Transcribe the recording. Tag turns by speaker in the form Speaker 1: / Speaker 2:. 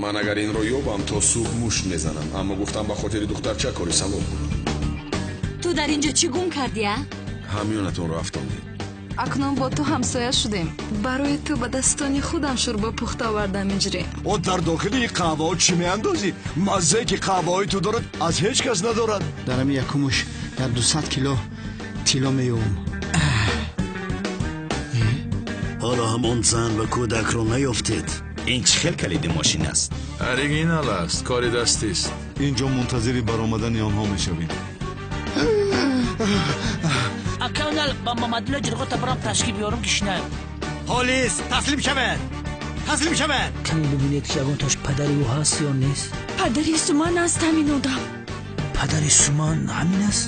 Speaker 1: Ман агар инро ёбам, то субҳ мушт мезанам, аммо гуфтам ба хотири духтарча кори савоб буд.
Speaker 2: Ту дар инҷо чӣ гум кардӣ, а?
Speaker 1: Ҳамёнатонро афтондед.
Speaker 3: Акнун бо ту ҳамсоя шудем. Барои ту ба дастони худам шӯрбо пухта овардам, иҷре.
Speaker 4: О, дар дохили ин қаҳваҳо чӣ меандозӣ? Маззае ки қаҳваҳои ту дорад, аз ҳеҷ кас надорад.
Speaker 5: Дар ҳамин якумуш дар 200 кило тилло меёбам.
Speaker 6: Ҳоло ҳам он зан ва кӯдакро наёфтед.
Speaker 7: Ин чӣ хел калиди мошин аст?
Speaker 8: Оригинал аст, кори дастист.
Speaker 9: Инҷо мунтазири баромадани онҳо мешавем.
Speaker 10: Акаунал ба Мамадулло ҷирғота барам ташкил биёрам, кишнам.
Speaker 11: Полис, таслим шавед, таслим шавед.
Speaker 10: Каме бибинед, ки ягонташ падари ӯ ҳаст ё нест.
Speaker 2: Падари Суман аст ҳамин одам.
Speaker 10: Падари Суман ҳамин аст.